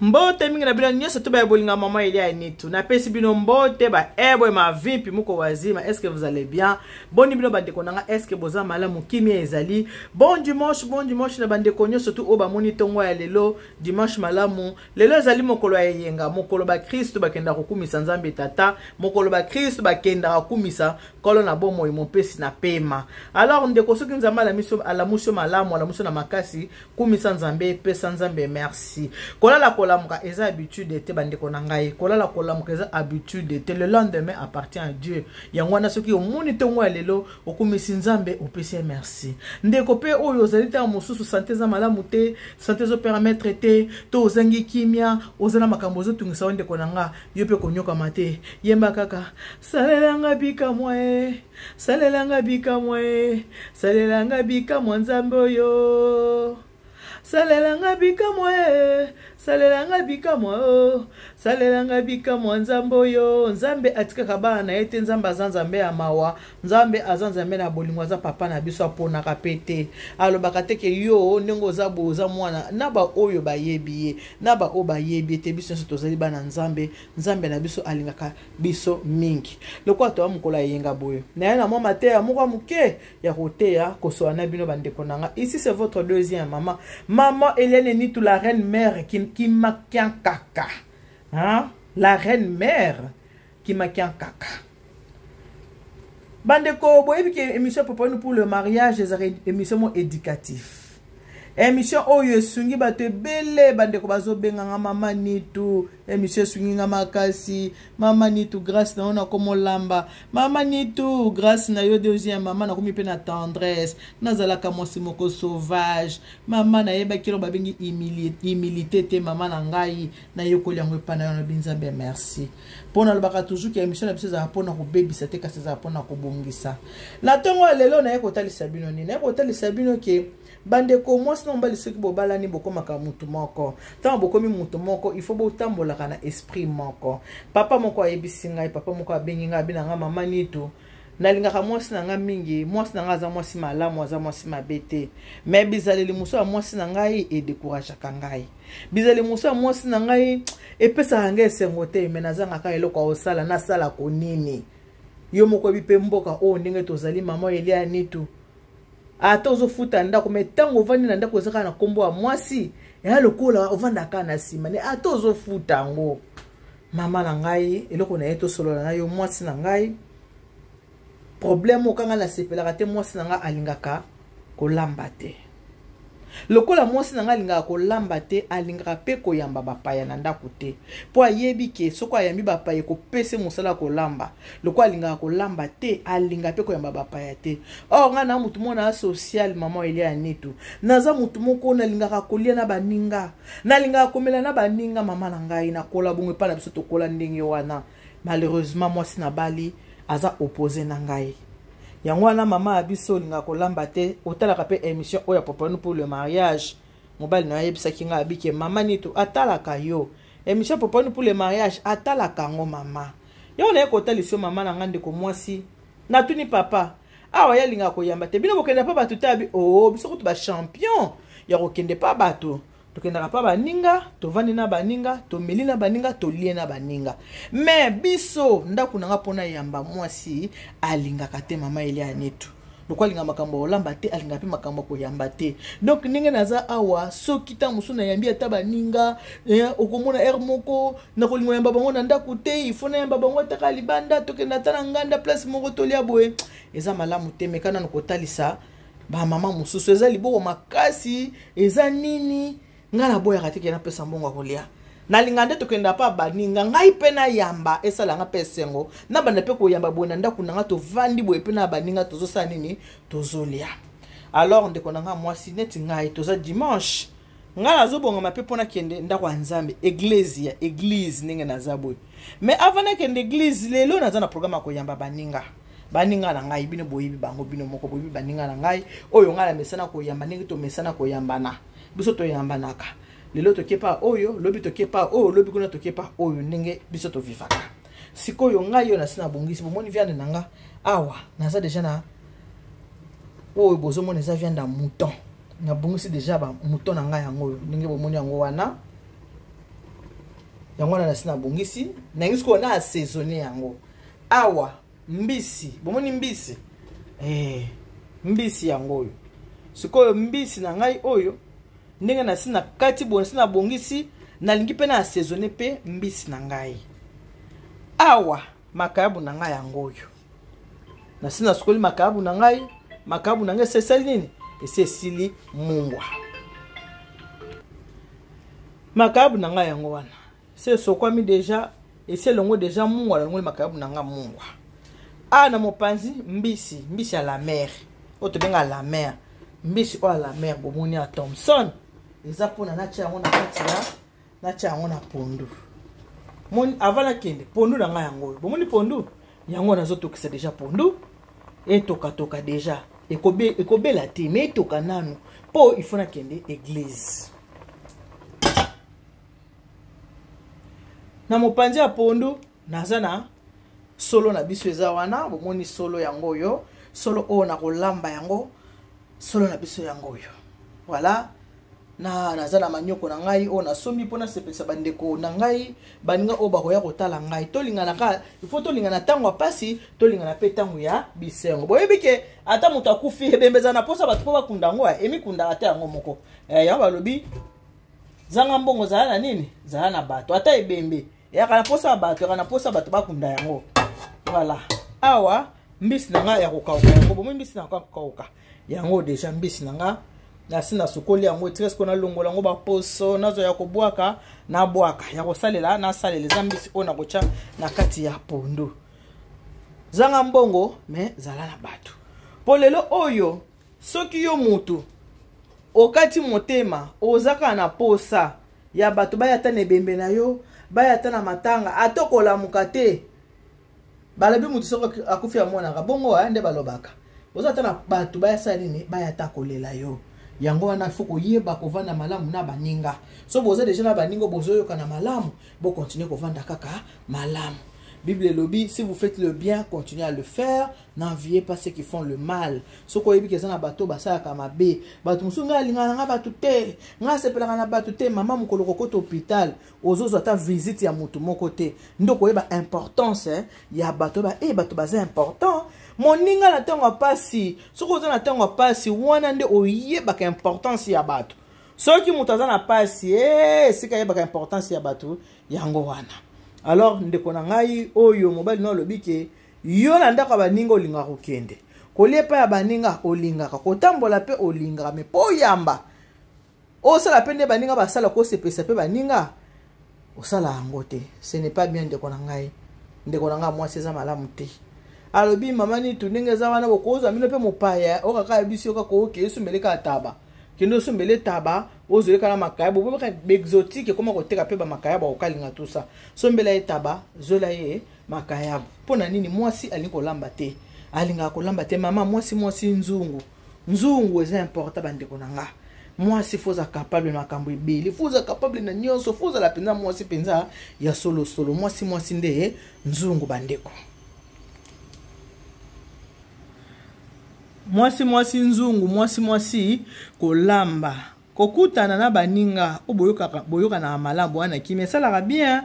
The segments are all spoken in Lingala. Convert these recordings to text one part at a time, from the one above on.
Mbote mingi na bino nyonso to baya bolinga mama Elia Enitu. Napesi bino mbote ba ebwe ma vimpi muko wazima. Est-ce que vous allez bien? Boni bino bandeko nanga, est-ce que boza malamu kimia ezali? Bon dimanche, bon dimanche na bandeko nyonso tu oyo bamoni tongo ya lelo, dimanche malamu. Lelo ezali mokolo ya eyenga, mokolo ba Kristo bakenda kokumisa Nzambe Tata, mokolo ba Kristo bakenda kokumisa Nkolo na bomoi mopesi na pema. Alors ndeko soki Nzambe alamusi yo malamu, alamusi na makasi, kumisa Nzambe, pesa Nzambe merci. Kolala kolamuka eza habitude te bandeko na ngai. Kolala kolamuka eza habitude te. Le lendemain appartient à Dieu. Yango wana soki omoni tongo ya lelo, okumisi Nzambe, opesi ye merci. Ndeko pe oyo ozali ntango mosusu sante eza malamu te, sante ezo permettre te, to ozangi kimia, oza na makambo ozotungisa yo ndeko na nga, yo pe konyokama te. Yemba kaka salela nga bikamwa e, salela nga bikamwa e, salela nga bikamwa Nzambe oyo. Salela nga bikamwa e, salela nga bikamwa o, salela nga bikamwa Nzambe oyo. Nzambe atikaka bana na ye te, Nzambe aza Nzambe ya mawa, Nzambe aza Nzambe na bolingo, aza papa na biso, aponaka pe te. Alobaka te ke yo ndenge oza boye oza mwana na ba oyo bayebi ye, na ba oyo bayebi ye te. Biso nyonso tozali bana Nzambe, Nzambe na biso alingaka biso mingi. Lokola toya mokolo ya eyenga boye, naye na mwa mateya moko ya moke ya koteya kosola na bino bandeko na nga. Ici c'est votre deuxième maman, maman Eliane Nitu, la reine mère Kimakiankaka, hein? La reine mère Kimakiankaka. Bandeko boyebi ke émission Préparons-nous pour le mariage ezalaka émission moko éducatif. Émission oyo esungi bato ebele, bandeko bazobenganga mama Nitu, émission esungi nga makasi, mama Nitu grâce na yo nakomolamba, mama Nitu grâce na yo deuxième mama nakomi pe na tendresse, nazalaka mwasi moko sauvage, mama nayebaki eloko babengi humilité te, mama na ngai nayekoli yango epai na yo, nalobi Nzambe merci. Mpo nalobaka toujours ke émission na biso ezalaka mpona kobebisa te, kasi ezalaka mpona kobongisa. Na ntongo ya lelo naye kotalisa bino nini? Naye kotalisa bino ke bandeko mwasi na mobali soki bobalani bokomaka mutu moko. Ntango bokomi mutu moko, il faut botambolaka na esprit moko. Papa moko ayebisi ngai, papa moko abengi ngai, abi na ngai mama Nitu, nalingaka mwasi na ngai mingi, mwasi na ngai aza mwasi malamu, aza mwasi mabe te, mais bizaleli mosusu ya mwasi na ngai edécourageaka ngai, bizaleli mosusu ya mwasi na ngai epesaka ngai esengo te, mais nazangaka eloko ya kosala, nasala konini? Yo moko oyebi mpe mboka oyo ndenge tozali, mama Elia Nitu, ata ozofuta ndako, mais ntango ovandi na ndako eza kaka na nkombo ya mwasi, eya lokola ovandaka na nsima ne, ata ozofuta yango. Mama na ngai, eloko na ye tosolola na yo, mwasi na ngai, problème oyo kanga nasepelaka te, mwasi na ngai alingaka kolamba te. Lokola mwasi na ngai alingaka kolamba te, alingaka mpe koyamba bapaya na ndako te, mpo ayebi ke soko ayambi bapaya ekopesa mosala ya kolamba. Lokola alingaka kolamba te, alingaka mpe koyamba bapaya te. Or ngai na motu moko na social, mama Elia ya Nitu, naza motu moko nalingaka kolia na baninga, nalingaka komela na baninga. Mama na ngai nakola bongo epai na biso, tokola ndenge wana. Malheureusement mwasi na bali aza opposé na ngai. Yango wana mama ya biso olingaka kolamba te, otalaka mpe émission oyo ya Préparons-nous pour le mariage. Mobali na yo ayebisaki ngai abike mama Nitu atalaka yo émission Préparons-nous pour le mariage, atalaka yango mama. Yango naye kotalisa yo mama na ngai ndeko mwasi. Natuni papa awa ye alingaka koyamba te, bino bokenda mpa bato te? Abi oo, biso kutu ba champion ya kokende mpa bato, tokendaka mpa baninga, tovandi na baninga, tomeli na baninga, tolie na baninga. Mais biso ndako na nga mpona yamba mwasi alingaka te, mama Elia Nitu. Lokola alingaka makambo ya kolamba te, alingaka mpe makambo ya koyamba te. Donc ndenge naza awa, soki ntango mosusu nayambi ata baninga, okomona heure moko nakolinga koyamba bango na ndako te, il faut nayamba bango ataka libanda, tokende ata na nganda place moko tolia boye. Eza malamu te, meka nanu kotalisa bamama mosusu eza liboko makasi, eza nini. Ngai naboyaka te ke napesa mbongo ya kolia, nalinga nde tokenda pa baninga, ngai mpe nayamba, esalanga mpe esengo, nabanda mpe koyamba boye na ndako na nga, tovandi boye mpe na baninga, tozosala nini, tozolia. Alors ndeko na nga mwasi neti ngai, toza dimanche, ngai nazobongama mpe mpo nakende ndako ya Nzambe, eglise ya eglise ndenge naza boye. Mais avant nakende eglise lelo, naza na programme ya koyamba baninga, baninga na ngai, bino boyebi bango, bino moko boyebi baninga na ngai oyo ngai namesana koyamba, ndenge tomesana koyambana, biso toyambanaka. Lelo toke pa oyo, lobi toke pa oyo, lobi kuna toke pa oyo, ndenge biso tovivaka. Sikoyo ngai oyo nasi nabongisi, bomoni viande na nga awa, naza deja na oyo bozomona eza viande ya mouton. Nabongisi deja ba mouton na ngai yango oyo ndenge bomoni yango wana. Yango wana nasi nabongisi, nangi sikoyo na assaisonne yango. Awa mbisi, bomoni mbisi, mbisi yango oyo. Sikoyo mbisi na ngai oyo ndenge nasi na kati boye, nasi nabongisi, nalingi mpe na assaisonne mpe mbisi na ngai. Awa makayabu na ngai yango oyo, nasi nasukoli makayabu na ngai. Makayabu na ngai esi esali nini? Esi esili mungwa. Makayabu na ngai yango wana se esokwami deja, esi elongo deja mungwa, nalongoli makayabu na ngai mungwa. Awa na mopanzi mbisi, mbisi ya la mer oyo tobenga la mer, mbisi oyo ya la mer bomoni ya Thomson, eza mpona natia yango na kati ya, natia yango na pondu. Moni avant nakende pondu na ngai yango oyo, bomoni pondu yango nazotokisa deja pondu, etokatoka deja, ekobela te, me etoka nanu mpo il faut nakende église. Na mopanzi ya pondu naza na solo na biso eza wana, bomoni solo yango oyo, solo oyo nakolamba yango, solo na biso yango oyo. Voilà, na naza na manioko na ngai oyo nasombi mpo nasepelisa bandeko na ngai, baninga oyo bakoya kotala ngai. Tolingana kaka, il faut tolingana ntango ya pasi, tolingana mpe ntango ya bisengo. Boyebi ke ata moto akufi, ebembe eza na posa bato mpo bakunda yango, emikundaka te yango moko. Yango balobi zanga mbongo, zala na nini, zala na bato. Ata ebembe eyaka na posa ya bato, eyaka na posa bato bakunda yango. Voilà, awa mbisi na ngai ya kokauka yango, bomoi mbisi na kokauka yango deja, mbisi na ngai nasi nasukoli yango, etika sikoyo nalongola yango baposo, nazwa ya kobwaka nabwaka, ya kosalela nasalela. Eza mbisi oyo nakotya na kati ya pondu. Zanga mbongo me zala na bato, po lelo oyo soki yo mutu okati motema, oza kaka na posa ya bato baya ata na ebembe na yo, baya ata na matanga, ata okolamuka te. Balobi mutu soki akufi amonaka bongo, nde balobaka oza ata na bato baya sala nini, baya ata kolela yo. Yango wana fo koyeba kovanda malamu na baninga. So boza deja na baninga, bozoyokana malamu, bokontinue kovanda kaka malamu. Bible elobi, si vous faites le bien, continuez à le faire, n'enviez pas ceux qui font le mal. Soki oyebi ke eza na bato basalaka mabe, bato mosusu, ngai alingaka na ngai bato te, ngai asepelaka na bato te, mama mokolo kokota hôpital, ozozwa ata visite ya motu moko te, nde okoyeba importance ya bato. Ba bato baza important. Moninga na ntango ya pasi, soki oza na ntango ya pasi, wana nde oyebaka importance ya bato. Soki moto aza na pasi, esika ayebaka importance ya bato yango wana. Alors ndeko na ngai oyo mobali no alobi ke yo na ndako ya baninga olingaka kokende kolia epai ya baninga, olingaka kotambola mpe olingaka, me mpo oyamba osala mpe nde baninga basala, kosepelisa mpe baninga, osala yango te. Ce n'est pas bien, ndeko na ngai, ndeko na ngai mwasi, eza malamu te. Alobi mama Nitu, ndenge eza wana, bokozwa bino mpe mopaya okaka yebisi yo kaka oke esumbeli kaka taba, kende osombele taba, ozoleka na makaya, bobaka baexotique ekoma koteka mpe bamakaya bakokalinga tusa, sombela ye taba, zwela ye makayabu. Mpo na nini mwasi alingi kolamba te? Alingaka kolamba te, mama mwasi, mwasi nzungu, nzungu eza important. Bandeko na nga, mwasi fo oza capable na makambo ebele, fo oza capable na nyonso, fo ozala mpenza mwasi mpenza ya solosolo, mwasi, mwasi nde nzungu. Bandeko, mwasi, mwasi nzungu, mwasi, mwasi kolamba, kokutana na baninga oyo boyokanaka malamu wana, kimia esalaka bien.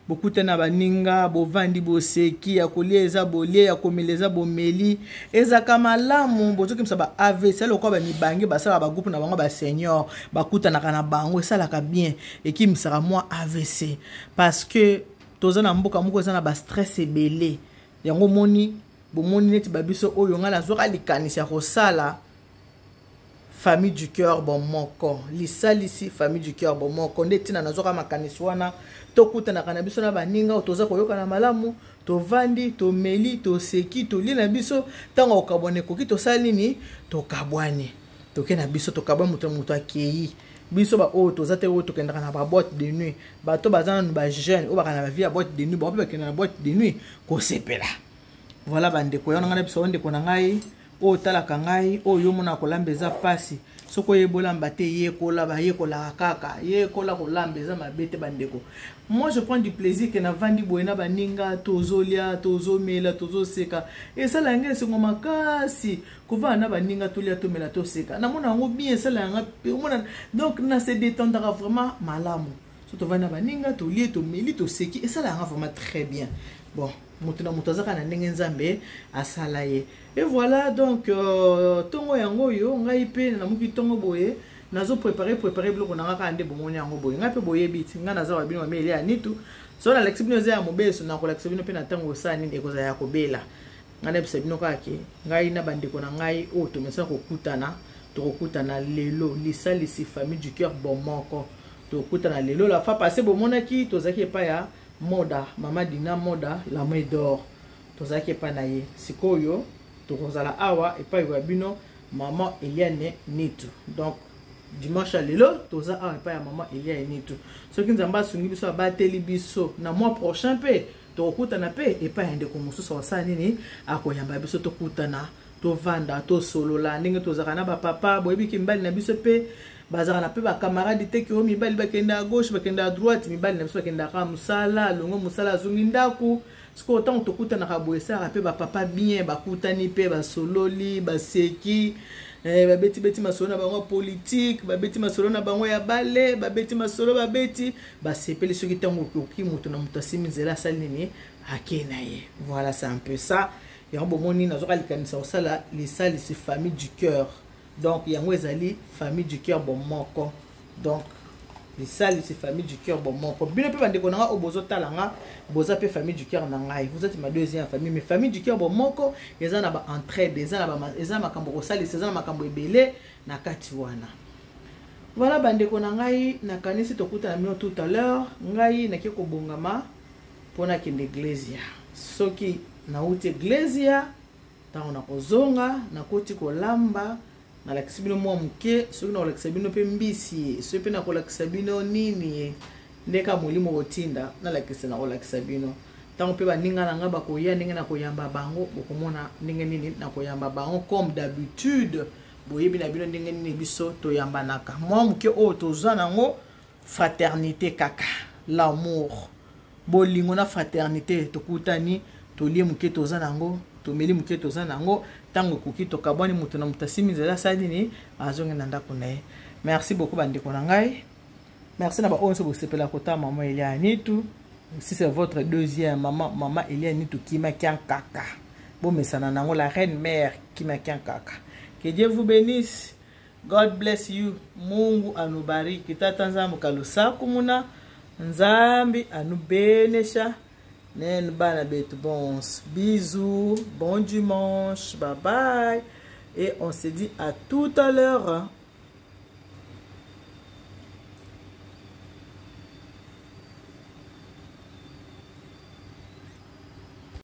Bokutana na baninga, bovandi, boseki, ya kolia eza bolie, ya komela eza bomeli, ezalaka malamu. Bozokimisa ba AVC lokola bamibange basalaka bagroupe na bango, basenior bakutanaka na bango, esalaka bien, ekimisaka mwa AVC, parce que toza na mboka moko eza na bastress ebele. Yango moni bomoni neti babiso oyo, ngai nazwaka likanisi ya kosala Famille du Cœur Bomoko, lisalisi Famille du Cœur Bomoko. Nde ntina nazwaka makanisi wana, tokutanaka na biso na baninga oyo toza koyokana malamu, tovandi, tomeli, toseki, tolie na biso. Ntango kokabwana ekoki, tosali nini? Tokabwani, toke na biso, tokabwani, moto na moto akei. Biso baoyo toza te, oyo tokendaka na baboîte de nuit, bato baza nanu bajeune oyo baka na bavie ya boîte de nuit, bango mpe bakenda na boîte de nuit kosepela. Voilà bandeko, yango na ngai na biso. Ndeko na ngai oyo otalaka ngai, oyo yo mona kolamba eza mpasi, soki oyebi olamba te, yekola, bayekolaka kaka, yekola kolamba, eza mabe te. Bandeko, moi je prends du plaisir ke navandi boye na baninga, tozolia, tozomela, tozoseka, esala yanga esengo makasi. Kovanda na baninga, tolia, tomela, toseka, namona yango bien, esala yanga omona, donc na se détendaka vraiment malamu. So tovandi na baninga, tolie, tomeli, toseki, esalaka nga vraiment très bien. Bon, moto na moto azaka na ndenge Nzambe asala ye. Et voilà, donc ntongo yango oyo, ngai mpe namuki ntongo boye, nazo préparer préparer biloko na nga kaka nde bomoni yango boye. Ngai mpe boyebi ti ngai naza wa bino, mama Elia Nitu. So nalakisi bino eza ya mobeso, nakolakisa bino mpe na ntango osala nini, ekozala ya kobela. Ngai nayebisa bino kaka ke ngai na bandeko na ngai oyo tomesana kokutana, tokokutana lelo, lisalisi Famille du Cœur Bomoko, tokokutana lelo. La fois passée bomonaki tozalaki epai ya Moda, mama Dina Moda la d'or, tozalaki epai na ye. Sikoyo tokozala awa epai ya bino, mama Eliane Nitu. Donc dimanche ya lelo toza awa epai ya mama Eliane Nitu. Soki Nzambe asungi biso, abateli biso, na mois prochain mpe tokokutana mpe epai ya ndeko mosusu akosala nini, akoyamba biso, tokutana, tovanda, tosolola ndenge tozalaka na bapapa. Boyebiki mibali na biso mpe bazalaka na mpe bacamarade te, ke oyo mibali bakende à gauche, bakende à droite. Mibali na biso bakendaka mosala, alongo mosala, azongi ndako. Sikoyo ntango tokutanaka boye, esalaka mpe bapapa bien, bakutani mpe basololi, baseki, babeti-beti masolo na bango ya politike, babeti masolo na bango ya bale, babeti masolo, babeti, basepeli. Soki ntango okoki, moto na moto asimi nzela, asali nini, ake na ye. Voilà, c'est un peu ça. Yango bomoni nazoka likanisa kosala lisalisi Famille du Cœur. Donc yango ezali Famille du Cœur Bomoko. Donc lisalisi Famille du Cœur Bomoko, bino mpe bandeko na nga oyo bozotala nga, boza mpe famille du cœur na ngai, vous êtes ma deuxième famille. Mais Famille du Cœur Bomoko eza na baentraide, eza na makambo kosalisa, eza na makambo ebele na kati wana. Voilà, bandeko na ngai, nakanisi tokutana bino tout à l'heure. Ngai nake kobongama mpo nakende eglesia. Soki nauti eglesia, ntango nakozonga, nakoti kolamba, nalakisi bino mwa moke. Soki nakolakisa bino mpe mbisi, soki mpe nakolakisa bino nini, nde kaka molimo kotinda nalakisa, nakolakisa bino. Ntango mpe baninga na ngai bakoya, ndenge nakoyamba bango, bokomona ndenge nini nakoyamba bango. Comme d'habitude, boyebi na bino ndenge nini biso toyambanaka. Mwa moke oyo toza nango, fraternité kaka, l'amour, bolingo na fraternité. Tokutani, tolie moke toza nango, tomeli moke toza nango. Ntango ekoki, tokabwani, moto na moto asimi nzela, asali nini, azongi na ndako na ye. Merci beaucoup, bandeko na ngai. Merci na baoyo nyonso bosepela kotala mama Elia Nitu. Si c'est votre deuxième mama, mama Elia Nitu Kimakiankaka, bomesana nango, la reine mère Kimakiankaka. Que Dieu vous bénisse. God bless you. Mungu anubariki. Tata Nzambe kalusaku muna Nzambi anubenesha nenu bana betu. Bons bisous, bon dimanche, bye bye et on se dit à tout à l'heure.